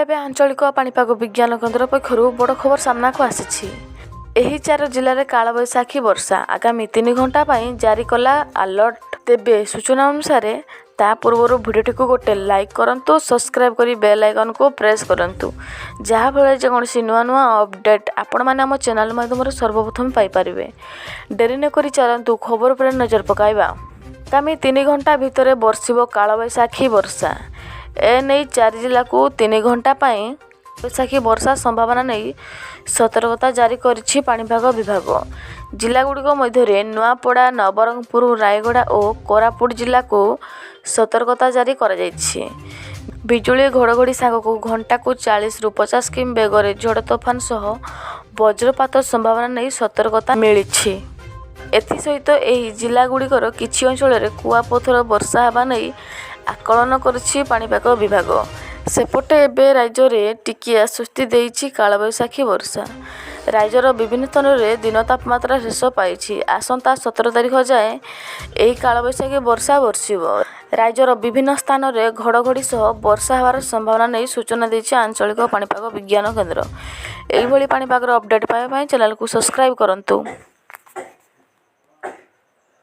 ଏବେ ଆଞ୍ଚଳିକ ପାଣିପାଗ ବିଜ୍ଞାନ କେନ୍ଦ୍ର ପକ୍ଷରୁ ବଡ଼ ଖବର ସାମ୍ନାକୁ ଆସିଛି। ଏହି ଚାରି ଜିଲ୍ଲାରେ କାଳବୈଶାଖୀ ବର୍ଷା ଆଗାମୀ 3 ଘଣ୍ଟା ପାଇଁ ଜାରି କଲା ଆଲର୍ଟ। ତେବେ ସୂଚନା ଅନୁସାରେ, ତା ପୂର୍ବରୁ ଭିଡ଼ିଓଟିକୁ ଗୋଟେ ଲାଇକ୍ କରନ୍ତୁ, ସବସ୍କ୍ରାଇବ୍ କରି ବେଲ୍ ଆଇକନ୍କୁ ପ୍ରେସ୍ କରନ୍ତୁ, ଯାହାଫଳରେ ଯେକୌଣସି ନୂଆ ନୂଆ ଅପଡ଼େଟ୍ ଆପଣମାନେ ଆମ ଚ୍ୟାନେଲ୍ ମାଧ୍ୟମରେ ସର୍ବପ୍ରଥମେ ପାଇପାରିବେ। ଡେରି ନକରି ଚାଲନ୍ତୁ ଖବର ଉପରେ ନଜର ପକାଇବା। ଆଗାମୀ 3 ଘଣ୍ଟା ଭିତରେ ବର୍ଷିବ କାଳବୈଶାଖୀ ବର୍ଷା। ଏନେଇ ଚାରି ଜିଲ୍ଲାକୁ 3 ଘଣ୍ଟା ପାଇଁ ବୈଶାଖୀ ବର୍ଷା ସମ୍ଭାବନା ନେଇ ସତର୍କତା ଜାରି କରିଛି ପାଣିପାଗ ବିଭାଗ। ଜିଲ୍ଲାଗୁଡ଼ିକ ମଧ୍ୟରେ ନୂଆପଡ଼ା, ନବରଙ୍ଗପୁର, ରାୟଗଡ଼ା ଓ କୋରାପୁଟ ଜିଲ୍ଲାକୁ ସତର୍କତା ଜାରି କରାଯାଇଛି। ବିଜୁଳି ଘଡ଼ଘଡ଼ି ସାଙ୍ଗକୁ ଘଣ୍ଟାକୁ 40ରୁ 50 କିମି ବେଗରେ ଝଡ଼ ତୋଫାନ ସହ ବଜ୍ରପାତ ସମ୍ଭାବନା ନେଇ ସତର୍କତା ମିଳିଛି। ଏଥିସହିତ ଏହି ଜିଲ୍ଲାଗୁଡ଼ିକର କିଛି ଅଞ୍ଚଳରେ କୁଆପଥର ବର୍ଷା ହେବା ନେଇ ଆକଳନ କରିଛି ପାଣିପାଗ ବିଭାଗ। ସେପଟେ ଏବେ ରାଜ୍ୟରେ ଟିକିଏ ଆଶ୍ୱସ୍ତି ଦେଇଛି କାଳବୈଶାଖୀ ବର୍ଷା। ରାଜ୍ୟର ବିଭିନ୍ନ ସ୍ଥାନରେ ଦିନ ତାପମାତ୍ରା ହ୍ରାସ ପାଇଛି। ଆସନ୍ତା 17 ତାରିଖ ଯାଏଁ ଏହି କାଳବୈଶାଖୀ ବର୍ଷା ବର୍ଷିବ। ରାଜ୍ୟର ବିଭିନ୍ନ ସ୍ଥାନରେ ଘଡ଼ଘଡ଼ି ସହ ବର୍ଷା ହେବାର ସମ୍ଭାବନା ନେଇ ସୂଚନା ଦେଇଛି ଆଞ୍ଚଳିକ ପାଣିପାଗ ବିଜ୍ଞାନ କେନ୍ଦ୍ର। ଏହିଭଳି ପାଣିପାଗର ଅପଡ଼େଟ୍ ପାଇବା ପାଇଁ ଚ୍ୟାନେଲକୁ ସବସ୍କ୍ରାଇବ୍ କରନ୍ତୁ।